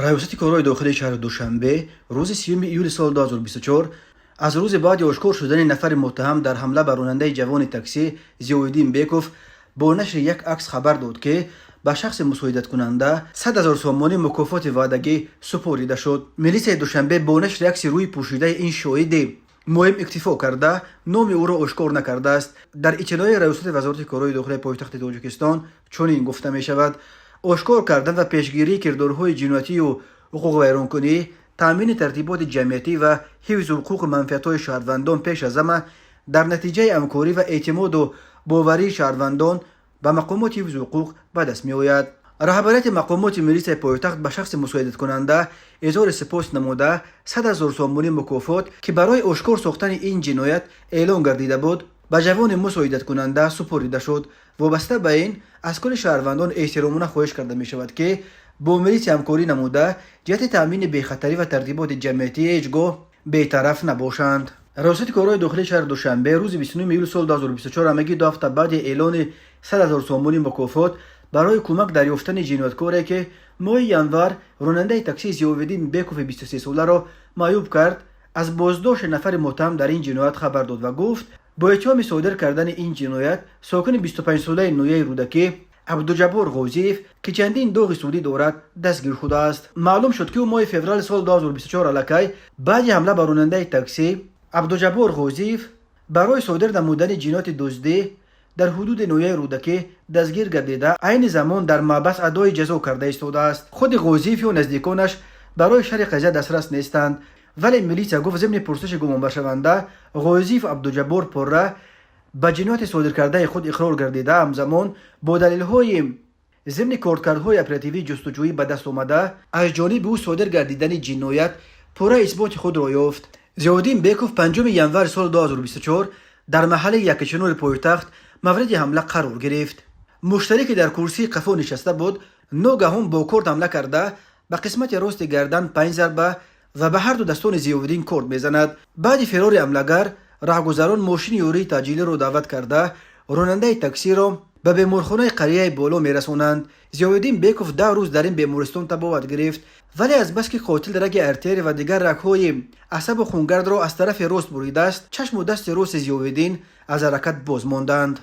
Раёсати корҳои дохилии шаҳри Душанбе рӯзи 30 июли соли 2024 аз рӯзи баъди ошкор шудани нафари муттаҳам дар ҳамла ба ронандаи ҷавони таксӣ Зиёвиддин Беков бо нашри як акс хабар дод, ки ба шахси мусоидаткунанда 100 000 сомонӣ мукофоти ваъдагӣ супорида шуд. Милисияи Душанбе бо нашри акси рӯи пӯшидаи ин шоҳиди муҳим иктифо карда, номи ӯро ошкор накардааст. Дар иттилои Раёсати Вазорати корҳои дохилии пойтахти Тоҷикистон чунин гуфта мешавад: ошкор кардан ва пешгирии кирдорҳои ҷиноятию ҳуқуқвайронкунӣ, таъмини тартиботи ҷамъиятӣ ва ҳифзи ҳуқуқу манфиатҳои шаҳрвандон пеш аз ҳама дар натиҷаи ҳамкорӣ ва эътимоду боварии шаҳрвандон ба мақомоти ҳифзи ҳуқуқ ба даст меояд. Раҳбарияти мақомоти милисияи пойтахт ба шахси мусоидаткунанда изҳори сипос намуда, 100 000 сомонӣ мукофот, ки барои ошкор сохтани ин ҷиноят эълон гардида буд, ба ҷавони мусоидаткунанда супорида шуд. Вобаста ба ин аз кулли шаҳрвандон эҳтиромона хоҳиш карда мешавад, ки бо милисия ҳамкорӣ намуда, ҷиҳати таъмини бехатарӣ ва тартиботи ҷамъиятӣ ҳеҷ гоҳ бетараф набошанд. Раёсати корҳои дохилии шаҳри Душанбе рӯзи 29 июли соли 2024, ҳамагӣ 2 ҳафта баъди эълони 100 000 сомонӣ мукофот барои кӯмак дар ёфтани ҷинояткоре, ки моҳи январ ронандаи таксии Зиёвиддин Бекови 23-соларо маъюб кард, аз боздошти нафари муттаҳам дар ин ҷиноят хабар дод ва гуфт, бо иттиҳоми содир кардани ин ҷиноят сокини 25-солаи ноҳияи Рӯдакӣ Абдуҷаббор Ғозиев, ки чандин доғи судӣ дорад, дастгир шудааст. Маълум шуд, ки ӯ моҳи феврали соли 2024 аллакай баъди ҳамла ба ронандаи таксӣ Абдуҷаббор Ғозиев барои содир намудани ҷинояти дуздӣ дар ҳудуди ноҳияи Рӯдакӣ дастгир гардида, айни замон дар маҳбас адои ҷазо карда истодааст. Худи Ғозиев ё наздиконаш барои шарҳи қазия дастрас нестанд, вале милитсия гуфт, зимни пурсиши гумонбаршаванда Ғозиев Абдуҷаббор пурра ба ҷинояти содиркардаи худ иқрор гардида, ҳамзамон бо далелҳои зимни коркардҳои оперативии ҷустуҷӯӣ ба даст омада аз ҷониби ӯ содир гардидани ҷиноят пурра исботи худро ёфт. Зиёвиддин Беков 5 январи соли 2024 дар маҳаллаи Яккачинори пойтахт мавриди ҳамла қарор гирифт. Муштарӣ, ки дар курсии қафо нишаста буд, ногаҳон бо корд ҳамла карда, ба қисмати рости гардан панҷ зарба ва ба ҳарду дастони Зиёвиддин корд мезанад. Баъди фирори ҳамлагар раҳгузарон мошини ёрии таъҷилиро даъват карда, ронандаи таксиро ба беморхонаи қарияи боло мерасонанд. Зиёвиддин Беков 10 рӯз дар ин бемористон табобат гирифт, вале азбаски қотил раги артерия ва дигар рагҳои асабу хунгардро аз тарафи рост буридааст, чашму дасти рости Зиёвиддин аз ҳаракат боз монданд.